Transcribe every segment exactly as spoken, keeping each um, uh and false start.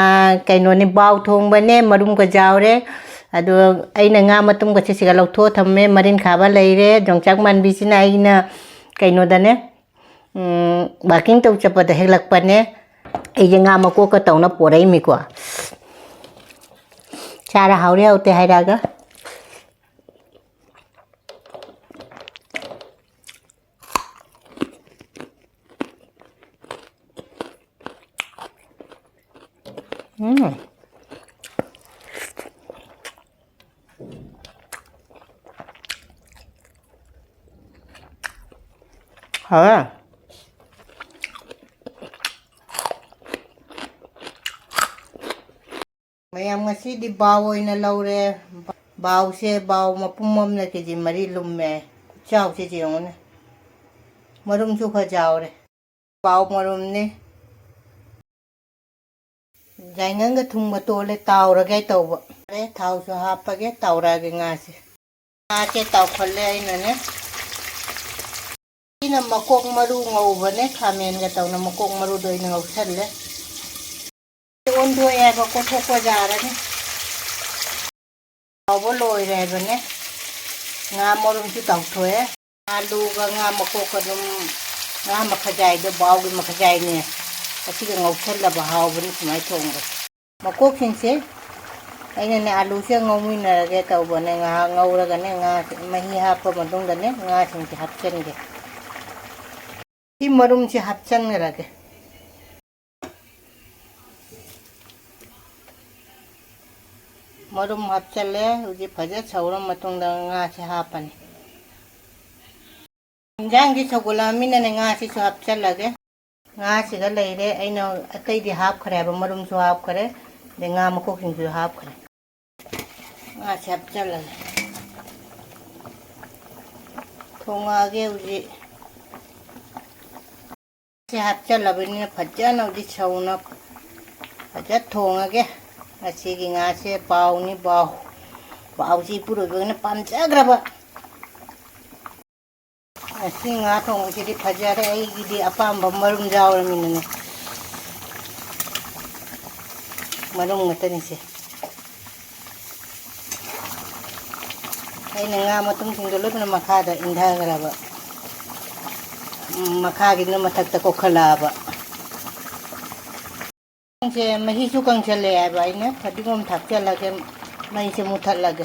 ꯑꯥ, ꯀꯩꯅꯣꯅꯦ, ꯕꯥꯎ ꯊꯣꯡꯕꯅꯦ, ꯃꯔꯨꯝꯒ ꯌꯥꯎꯔꯦ꯫ ꯑꯗꯣ ꯑꯩꯅ ꯉꯥ ꯃꯇꯨꯝꯒꯁꯦ ꯁꯤꯒ ꯂꯧꯊꯣꯛꯑ ꯊꯝꯃꯦ, ꯃꯔꯤꯟ ꯈꯥꯕ ꯂꯩꯔꯦ꯫ ꯌꯣꯡꯆꯥꯛ ꯃꯥꯟꯕꯤꯁꯤꯅ ꯑꯩꯅ ꯀꯩꯅꯣꯗꯅꯦ, ꯎꯝ, walking ꯇꯧ ꯆꯠꯄꯗ ꯍꯦꯛꯂꯛꯄꯅꯦ꯫ ꯑꯩꯁꯦ ꯉꯥ ꯃꯀꯣꯛꯀ ꯇꯧꯅ ꯄꯣꯔꯛꯏꯃꯤꯀꯣ꯫ ꯆꯥꯔ ꯍꯥꯎꯔꯦ ꯍꯥꯎꯇꯦ ꯍꯥꯏꯔꯛꯑꯒ꯫ ꯎꯝ꯫ ꯍꯥꯎꯋꯦ꯫ ꯃꯌꯥꯝ, ꯉꯁꯤꯗꯤ ꯕꯥꯎ ꯑꯣꯏꯅ ꯂꯧꯔꯦ꯫ ꯕꯥꯎꯁꯦ, ꯕꯥꯎ ꯃꯄꯨꯝ ꯑꯃꯅ ꯀꯦ ꯖꯤ ꯃꯔꯤ ꯂꯨꯝꯃꯦ꯫ ꯈꯨꯆꯥꯎꯁꯦ ꯌꯦꯡꯉꯨꯅꯦ꯫ ꯃꯔꯨꯝꯁꯨ ꯈꯔ ꯆꯥꯎꯔꯦ꯫ ꯕꯥꯎ ꯃꯔꯨꯝꯅꯤ꯫ ꯌꯥꯏꯉꯪꯒ ꯊꯨꯝꯒ ꯇꯣꯜꯂꯦ, ꯇꯥꯎꯔꯒꯦ ꯇꯧꯕ꯫ ꯊꯥꯎꯁꯨ ꯍꯥꯞꯄꯒꯦ, ꯇꯥꯎꯔꯛꯑꯒꯦ ꯉꯥꯁꯦ꯫ ꯉꯥꯁꯦ ꯇꯥꯎꯈꯠꯂꯦ ꯑꯩꯅꯅꯦ꯫ ꯁꯤꯅ ꯃꯀꯣꯛ ꯃꯔꯨ ꯉꯧꯕꯅꯦ, ꯈꯥꯃꯦꯟꯒ ꯇꯧꯅ ꯃꯀꯣꯛ ꯃꯔꯨꯗꯣ ꯑꯩꯅ ꯉꯧꯁꯜꯂꯦ꯫ ꯑꯣꯟꯊꯣꯛꯑꯦ ꯍꯥꯏꯕ, ꯀꯣꯠꯊꯣꯛꯄ ꯌꯥꯔꯅꯤ꯫ ꯇꯥꯎꯕ ꯂꯣꯏꯔꯦ ꯍꯥꯏꯕꯅꯦ꯫ ꯉꯥ ꯃꯔꯨꯝꯁꯨ ꯇꯥꯎꯊꯣꯛꯑꯦ꯫ ꯑꯥꯂꯨꯒ ꯉꯥ ꯃꯀꯣꯛꯀ ꯑꯗꯨꯝ, ꯉꯥ ꯃꯈꯖꯥꯏꯗꯣ, ꯕꯥꯎꯒꯤ ꯃꯈꯖꯥꯏꯅꯦ꯫ ꯑꯁꯤꯒ ꯉꯧꯁꯜꯂꯕ ꯍꯥꯎꯕꯅꯤ ꯁꯨꯃꯥꯏꯅ ꯊꯣꯡꯕ꯫ ꯃꯀꯣꯛꯁꯤꯡꯁꯦ ꯑꯩꯅꯅꯦ ꯑꯥꯂꯨꯁꯦ ꯉꯧꯃꯤꯟꯅꯔꯒꯦ ꯇꯧꯕꯅꯦ꯫ ꯉꯥꯏꯍꯥꯛ ꯉꯧꯔꯒꯅꯦ, ꯉꯥ ꯃꯍꯤ ꯍꯥꯞꯄ ꯃꯇꯨꯡꯗꯅꯦ ꯉꯥꯁꯤꯡꯁꯦ ꯍꯥꯞꯆꯤꯟꯒꯦ꯫ ꯁꯤ ꯃꯔꯨꯝꯁꯦ ꯍꯥꯞꯆꯤꯟꯈ꯭ꯔꯒꯦ꯫ ꯃꯔꯨꯝ ꯍꯥꯞꯆꯜꯂꯦ꯫ ꯍꯧꯖꯤꯛ ꯐꯖꯅ ꯁꯧꯔ ꯃꯇꯨꯡꯗ ꯉꯥꯁꯦ ꯍꯥꯞꯄꯅꯤ꯫ ꯏꯟꯖꯥꯡꯁꯤ ꯁꯧꯒꯠꯂꯛꯑꯃꯤꯅꯅꯦ ꯉꯥꯁꯤꯁꯨ ꯍꯥꯞꯆꯜꯂꯒꯦ꯫ ꯉꯥꯁꯤꯒ ꯂꯩꯔꯦ꯫ ꯑꯩꯅ ꯑꯇꯩꯗꯤ ꯍꯥꯞꯈ꯭ꯔꯦꯕ, ꯃꯔꯨꯝꯁꯨ ꯍꯥꯞꯈ꯭ꯔꯦ, ꯑꯗꯩ ꯉꯥ ꯃꯀꯣꯛꯁꯤꯡꯁꯨ ꯍꯥꯞꯈ꯭ꯔꯦ꯫ ꯉꯥꯁꯦ ꯍꯥꯞꯆꯜꯂꯒꯦ꯫ ꯊꯣꯡꯉꯛꯑꯒꯦ ꯍꯧꯖꯤꯛ꯫ ꯁꯤ ꯍꯥꯞꯆꯜꯂꯕꯅꯤꯅ ꯐꯖꯅ ꯍꯧꯖꯤꯛ ꯁꯧꯅ ꯐꯖꯅ ꯊꯣꯡꯉꯒꯦ꯫ ꯉꯁꯤꯒꯤ ꯉꯥꯁꯦ ꯕꯥꯎꯅꯤ, ꯕꯥꯎ꯫ ꯕꯥꯎꯁꯤ ꯏꯄꯨꯔꯣꯏꯕꯅ ꯄꯥꯝꯖꯈ꯭ꯔꯕ꯫ ꯉꯁꯤ ꯉꯥ ꯊꯣꯡꯕꯁꯤꯗꯤ ꯐꯖꯔꯦ, ꯑꯩꯒꯤꯗꯤ ꯑꯄꯥꯝꯕ ꯃꯔꯨꯝ ꯌꯥꯎꯔꯃꯤꯅꯅꯦ꯫ ꯃꯔꯨꯝ ꯉꯥꯛꯇꯅꯤꯁꯦ꯫ ꯑꯩꯅ ꯉꯥ ꯃꯇꯨꯝꯁꯤꯡꯗꯣ ꯂꯣꯏꯅ ꯃꯈꯥꯗ ꯏꯟꯊꯈ꯭ꯔꯕ꯫ ꯎꯝ, ꯃꯈꯥꯒꯤꯗꯨꯅ ꯃꯊꯛꯇ ꯀꯣꯛꯈꯠꯂꯛꯑꯕ꯫ ꯁꯦ ꯃꯍꯤꯁꯨ ꯀꯪꯁꯜꯂꯛꯑꯦ ꯍꯥꯏꯕ, ꯑꯩꯅ ꯐꯗꯤꯒꯣꯝ ꯊꯥꯛꯆꯜꯂꯒꯦ, ꯃꯩꯁꯦ ꯃꯨꯊꯠꯂꯒꯦ꯫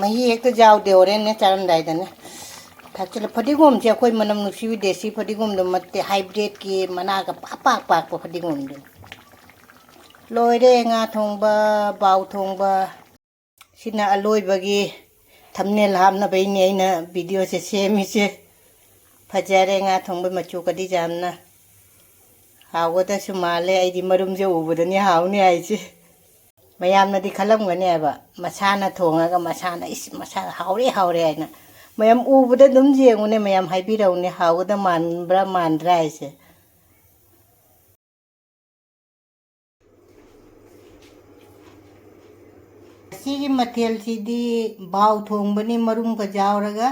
ꯃꯍꯤ ꯍꯦꯛꯇ ꯌꯥꯎꯗꯦ, ꯍꯣꯔꯦꯟꯅꯦ ꯆꯥꯔꯝꯗꯥꯏꯗꯅꯦ ꯊꯥꯛꯆꯜꯂ꯫ ꯐꯗꯤꯒꯣꯝꯁꯦ ꯑꯩꯈꯣꯏ ꯃꯅꯝ ꯅꯨꯡꯁꯤꯕꯤ ꯗꯦꯁꯤ ꯐꯗꯤꯒꯣꯝꯗꯣ ꯅꯠꯇꯦ, ꯍꯥꯏꯕ꯭ꯔꯤꯠꯀꯤ ꯃꯅꯥꯒ ꯄꯥꯛ ꯄꯥꯛ ꯄꯥꯛꯄ ꯐꯗꯤꯒꯣꯝꯗꯨꯅꯤ꯫ ꯂꯣꯏꯔꯦ ꯉꯥ ꯊꯣꯡꯕ, ꯕꯥꯎ ꯊꯣꯡꯕ꯫ ꯁꯤꯅ ꯑꯂꯣꯏꯕꯒꯤ ꯊꯝꯅꯦꯜ ꯍꯥꯞꯅꯕꯩꯅꯦ ꯑꯩꯅ ꯚꯤꯗꯤꯑꯣꯁꯦ ꯁꯦꯝꯃꯤꯁꯦ꯫ ꯐꯖꯔꯦ ꯉꯥ ꯊꯣꯡꯕ ꯃꯆꯨꯒꯗꯤ ꯌꯥꯝꯅ꯫ ꯍꯥꯎꯒꯗꯁꯨ ꯃꯥꯜꯂꯦ꯫ ꯑꯩꯗꯤ ꯃꯔꯨꯝꯁꯦ ꯎꯕꯗꯅꯤ ꯍꯥꯎꯅꯤ ꯍꯥꯏꯁꯦ꯫ ꯃꯌꯥꯝꯅꯗꯤ ꯈꯜꯂꯝꯒꯅꯦꯕ, ꯃꯁꯥꯅ ꯊꯣꯡꯉꯒ ꯃꯁꯥꯅ, "ꯏꯁ, ꯃꯁꯥ ꯍꯥꯎꯔꯦ, ꯍꯥꯎꯔꯦ" ꯍꯥꯏꯅ꯫ ꯃꯌꯥꯝ ꯎꯕꯗ ꯑꯗꯨꯝ ꯌꯦꯡꯉꯨꯅꯦ, ꯃꯌꯥꯝ ꯍꯥꯏꯕꯤꯔꯛꯎꯅꯦ, ꯍꯥꯎꯒꯗ ꯃꯥꯟꯕ꯭ꯔꯥ ꯃꯥꯟꯗ꯭ꯔꯥ ꯍꯥꯏꯁꯦ꯫ ꯁꯤꯒꯤ ꯃꯊꯦꯜꯁꯤꯗꯤ ꯕꯥꯎ ꯊꯣꯡꯕꯅꯤ, ꯃꯔꯨꯝꯒ ꯌꯥꯎꯔꯒ꯫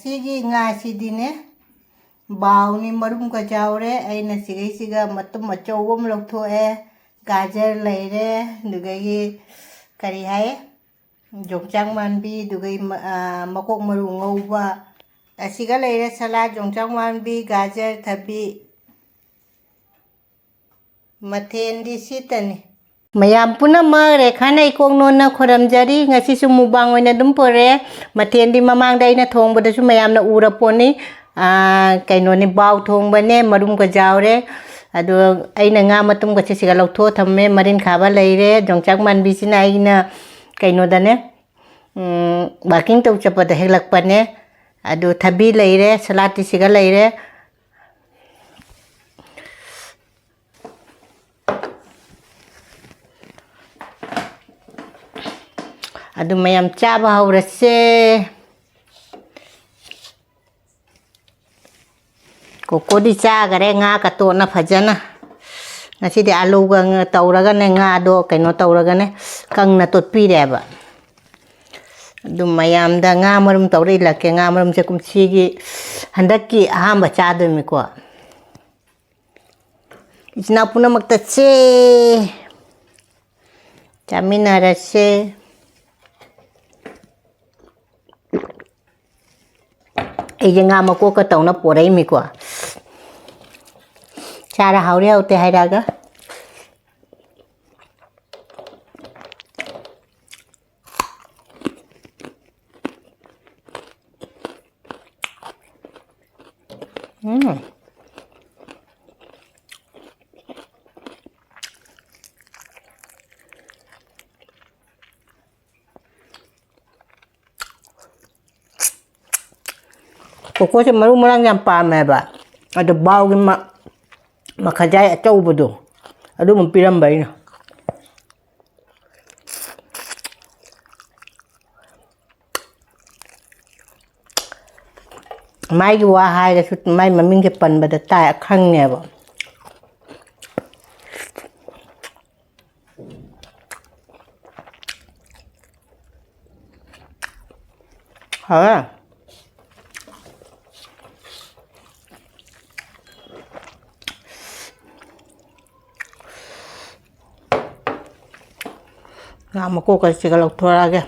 ꯁꯤꯒꯤ ꯉꯥꯁꯤꯗꯤꯅꯦ, ꯕꯥꯎꯅꯤ, ꯃꯔꯨꯝꯒ ꯌꯥꯎꯔꯦ꯫ ꯑꯩꯅ ꯁꯤꯒꯩꯁꯤꯒ ꯃꯇꯨꯝ ꯑꯆꯧꯕ ꯑꯃ ꯂꯧꯊꯣꯛꯑꯦ꯫ ꯒꯥꯖꯔ ꯂꯩꯔꯦ, ꯑꯗꯨꯗꯒꯤ ꯀꯔꯤ ꯍꯥꯏ, ꯌꯣꯡꯆꯥꯛ ꯃꯥꯟꯕꯤ, ꯑꯗꯨꯒ ꯏ-, ꯃ-, ꯑ, ꯃꯀꯣꯛ ꯃꯔꯨ ꯉꯧꯕ, ꯑꯁꯤꯒ ꯂꯩꯔꯦ꯫ ꯁꯂꯥꯗ, ꯌꯣꯡꯆꯥꯛ ꯃꯥꯟꯕꯤ, ꯒꯥꯖꯔ, ꯊꯕꯤ꯫ ꯃꯊꯦꯜꯗꯤ ꯁꯤꯇꯅꯤ꯫ ꯃꯌꯥꯝ ꯄꯨꯝꯅꯃꯛ ꯔꯦꯈꯥꯅ ꯏꯀꯣꯛ ꯅꯣꯟꯅ ꯈꯣꯏꯔꯝꯖꯔꯤ꯫ ꯉꯁꯤꯁꯨ ꯃꯨꯛꯕꯥꯡ ꯑꯣꯏꯅ ꯑꯗꯨꯝ ꯄꯨꯔꯛꯑꯦ꯫ ꯃꯊꯦꯜꯗꯤ ꯃꯃꯥꯡꯗ ꯑꯩꯅ ꯊꯣꯡꯕꯗꯁꯨ ꯃꯌꯥꯝꯅ ꯎꯔꯄꯣꯠꯅꯤ꯫ ꯑꯥ, ꯀꯩꯅꯣꯅꯤ, ꯕꯥꯎ ꯊꯣꯡꯕꯅꯦ, ꯃꯔꯨꯝꯒ ꯌꯥꯎꯔꯦ꯫ ꯑꯗꯣ ꯑꯩꯅ ꯉꯥ ꯃꯇꯨꯝꯒꯁꯦ ꯁꯤꯒ ꯂꯧꯊꯣꯛꯑ ꯊꯝꯃꯦ꯫ ꯃꯔꯤꯟꯈꯥꯕ ꯂꯩꯔꯦ꯫ ꯌꯣꯡꯆꯥꯛ ꯃꯥꯟꯕꯤꯁꯤꯅ ꯑꯩꯅ ꯀꯩꯅꯣꯗꯅꯦ, ꯎꯝ, ꯋꯥꯀꯤꯡ ꯇꯧ ꯆꯠꯄꯗ ꯍꯦꯛꯂꯛꯄꯅꯦ꯫ ꯑꯗꯨ ꯊꯕꯤ ꯂꯩꯔꯦ, ꯁꯂꯥꯠꯇꯤ ꯁꯤꯒ ꯂꯩꯔꯦ꯫ ꯑꯗꯨ ꯃꯌꯥꯝ ꯆꯥꯕ ꯍꯧꯔꯁꯦ꯫ ꯀꯣꯀꯣꯗꯤ ꯆꯥꯈꯔꯦ ꯉꯥ ꯀꯇꯣꯟꯅ ꯐꯖꯅ꯫ ꯉꯁꯤꯗꯤ ꯑꯂꯨꯒ ꯉ-, ꯇꯧꯔꯒꯅꯦ, ꯉꯥꯗꯣ ꯀꯩꯅꯣ ꯇꯧꯔꯒꯅꯦ, ꯀꯪꯅ ꯇꯣꯠꯄꯤꯔꯦꯕ꯫ ꯑꯗꯨ ꯃꯌꯥꯝꯗ ꯉꯥ ꯃꯔꯨꯝ ꯇꯧꯔ ꯏꯜꯂꯛꯀꯦ꯫ ꯉꯥ ꯃꯔꯨꯝꯁꯦ ꯀꯨꯝꯁꯤꯒꯤ ꯍꯟꯗꯛꯀꯤ ꯑꯍꯥꯟꯕ ꯆꯥꯗꯣꯏꯅꯤꯀꯣ꯫ ꯏꯆꯤꯟ ꯏꯅꯥꯎ ꯄꯨꯝꯅꯃꯛꯇ ꯆꯦ꯫ ꯆꯥꯃꯤꯟꯅꯔꯁꯦ꯫ ꯑꯩꯁꯦ ꯉꯥ ꯃꯀꯣꯛꯀ ꯇꯧꯅ ꯄꯣꯔꯛꯏꯃꯤꯀꯣ꯫ ꯆꯥꯔ ꯍꯥꯎꯔꯦ ꯍꯥꯎꯇꯦ ꯍꯥꯏꯔꯛꯑꯒ꯫ ꯎꯝ꯫ ꯀꯣꯀꯣꯁꯦ ꯃꯔꯨ ꯃꯔꯥꯡ ꯌꯥꯝ ꯄꯥꯝꯃꯦꯕ꯫ ꯑꯗꯣ ꯕꯥꯎꯒꯤ ꯃ-, ꯃꯈꯥꯖꯥꯏ ꯑꯆꯧꯕꯗꯣ, ꯑꯗꯨꯃ ꯄꯤꯔꯝꯕ ꯑꯩꯅ꯫ ꯃꯥꯒꯤ ꯋꯥ ꯍꯥꯏꯔꯁꯨ ꯃꯥꯏ ꯃꯃꯤꯡꯁꯦ ꯄꯟꯕꯗ ꯇꯥꯏ, ꯈꯪꯉꯦꯕ꯫ ꯍꯥꯎꯋꯦ꯫ ꯉꯥ ꯃꯀꯣꯛꯀꯁꯤꯒ ꯂꯧꯊꯣꯔꯛꯑꯒꯦ꯫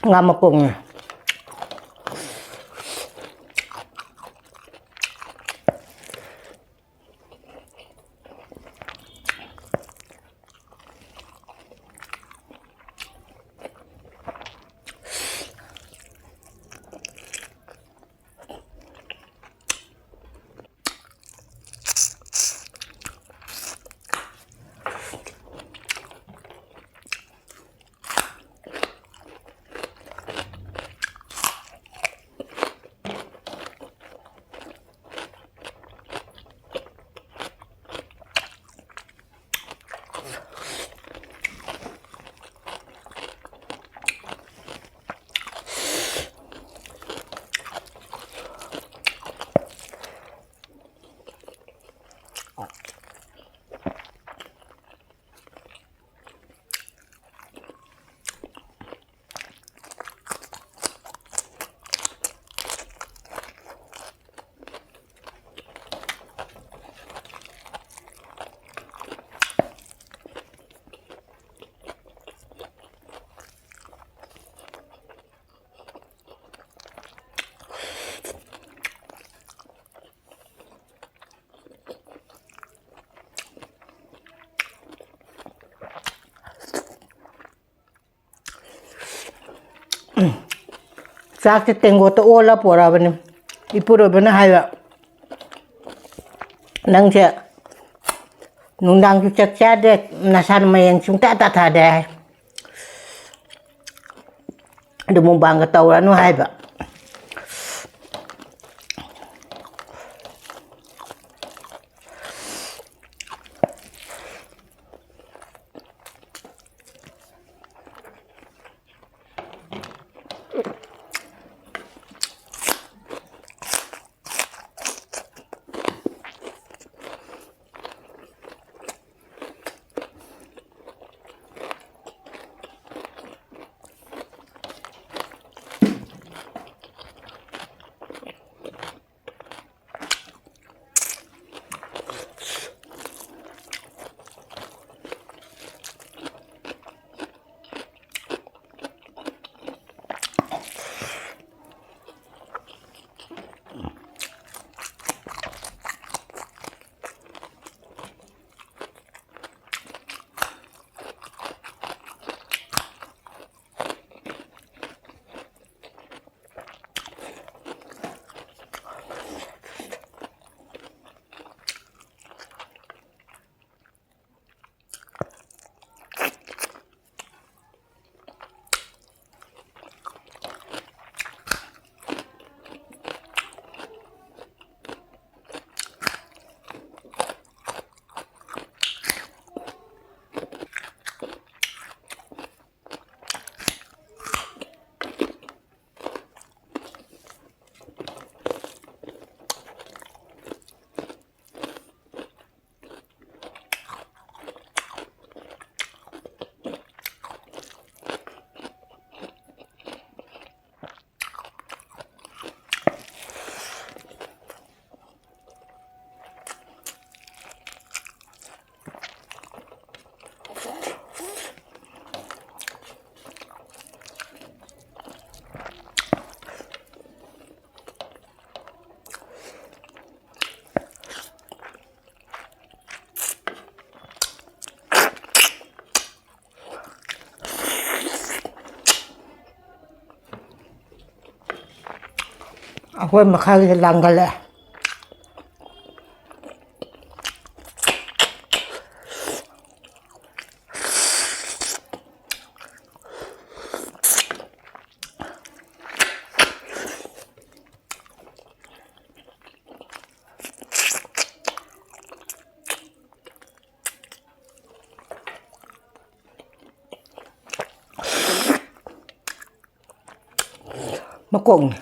ꯉꯥ ꯃꯀꯣꯛꯅꯦ꯫ ꯆꯥꯛꯁꯦ ꯇꯦꯡꯀꯣꯠꯇ ꯑꯣꯜꯂ ꯄꯣꯔꯛꯑꯕꯅꯤ꯫ ꯏꯄꯨꯔꯣꯏꯕꯅ ꯍꯥꯏꯕ, "ꯅꯪꯁꯦ ꯅꯨꯡꯗꯥꯡꯁꯨ ꯆꯥꯛ ꯆꯥꯗꯦ, ꯅꯁꯥꯅ ꯃꯌꯦꯡ ꯁꯨꯡꯇꯥ ꯇꯥꯊꯗꯦ" ꯍꯥꯏ꯫ ꯑꯗꯨ ꯃꯨꯛꯕꯥꯡꯒ ꯇꯧꯔꯅꯨ ꯍꯥꯏꯕ꯫ ꯑꯩꯈꯣꯏ ꯃꯈꯥꯒꯤꯁꯦ ꯂꯥꯡꯒꯜꯂꯛꯑꯦ꯫ ꯃꯀꯣꯛꯅꯤ꯫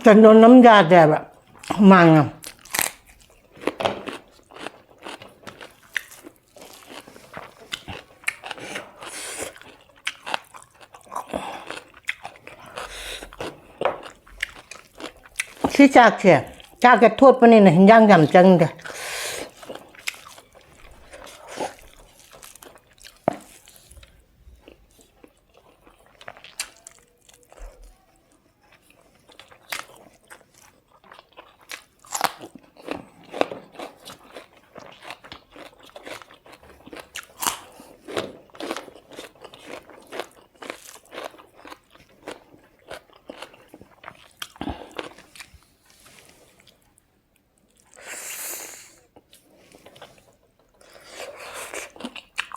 ꯀꯩꯅꯣ ꯅꯝ ꯌꯥꯗꯦꯕ ꯍꯨꯃꯥꯡꯅ꯫ ꯁꯤ ꯆꯥꯛꯁꯦ, ꯆꯥꯛꯁꯦ ꯊꯣꯠꯄꯅꯤꯅ ꯍꯤꯟꯖꯥꯡ ꯌꯥꯝ ꯆꯪꯗꯦ꯫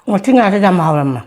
ꯉꯁꯤ ꯉꯥꯁꯦ ꯌꯥꯝ ꯍꯥꯎꯔꯝꯃꯦ꯫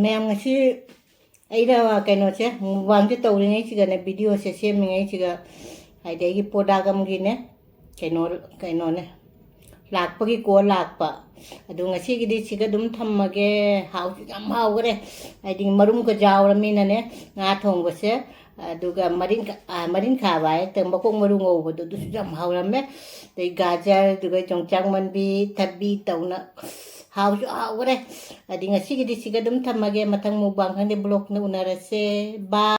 ꯃꯌꯥꯝ, ꯉꯁꯤ ꯑꯩꯅ ꯀꯩꯅꯣꯁꯦ, ꯃꯨꯛꯕꯥꯡꯁꯦ ꯇꯧꯔꯤꯉꯩꯁꯤꯒꯅꯦ, ꯚꯤꯗꯤꯑꯣꯁꯦ ꯁꯦꯝꯃꯤꯉꯩꯁꯤꯒ, ꯍꯥꯏꯗꯤ ꯑꯩꯒꯤ ꯄꯣꯗꯥꯒꯝꯒꯤꯅꯦ, ꯀꯩꯅꯣ ꯀꯩꯅꯣꯅꯦ, ꯂꯥꯛꯄꯒꯤ ꯀꯣꯜ ꯂꯥꯛꯄ꯫ ꯑꯗꯨ ꯉꯁꯤꯒꯤꯗꯤ ꯁꯤꯒ ꯑꯗꯨꯝ ꯊꯝꯃꯒꯦ꯫ ꯍꯥꯎꯁꯨ ꯌꯥꯝ ꯍꯥꯎꯈ꯭ꯔꯦ, ꯍꯥꯏꯗꯤ ꯃꯔꯨꯝꯒ ꯌꯥꯎꯔꯃꯤꯅꯅꯦ, ꯉꯥ ꯊꯣꯡꯕꯁꯦ꯫ ꯑꯗꯨꯒ ꯃꯔꯤꯟ ꯈꯥ-, ꯑ, ꯃꯔꯤꯟ ꯈꯥꯕ ꯍꯥꯏ, ꯃꯀꯣꯛ ꯃꯔꯨ ꯉꯧꯕꯗꯣ, ꯑꯗꯨꯁꯨ ꯌꯥꯝ ꯍꯥꯎꯔꯝꯃꯦ꯫ ꯑꯗꯩ ꯒꯥꯖꯔ, ꯑꯗꯨꯒ ꯌꯣꯡꯆꯥꯛ ꯃꯟꯕꯤ, ꯊꯕꯤ ꯇꯧꯅ, ꯍꯥꯎꯁꯨ ꯍꯥꯎꯈ꯭ꯔꯦ꯫ ꯑꯗꯩ ꯉꯁꯤꯒꯤꯗꯤ ꯁꯤꯒ ꯑꯗꯨꯝ ꯊꯝꯃꯒꯦ꯫ ꯃꯊꯪ ꯃꯨꯛꯕꯥꯡ ꯈꯪꯗꯦ, ꯕ꯭ꯂꯣꯛꯅ ꯎꯅꯔꯁꯦ꯫ ꯕꯥꯏ꯫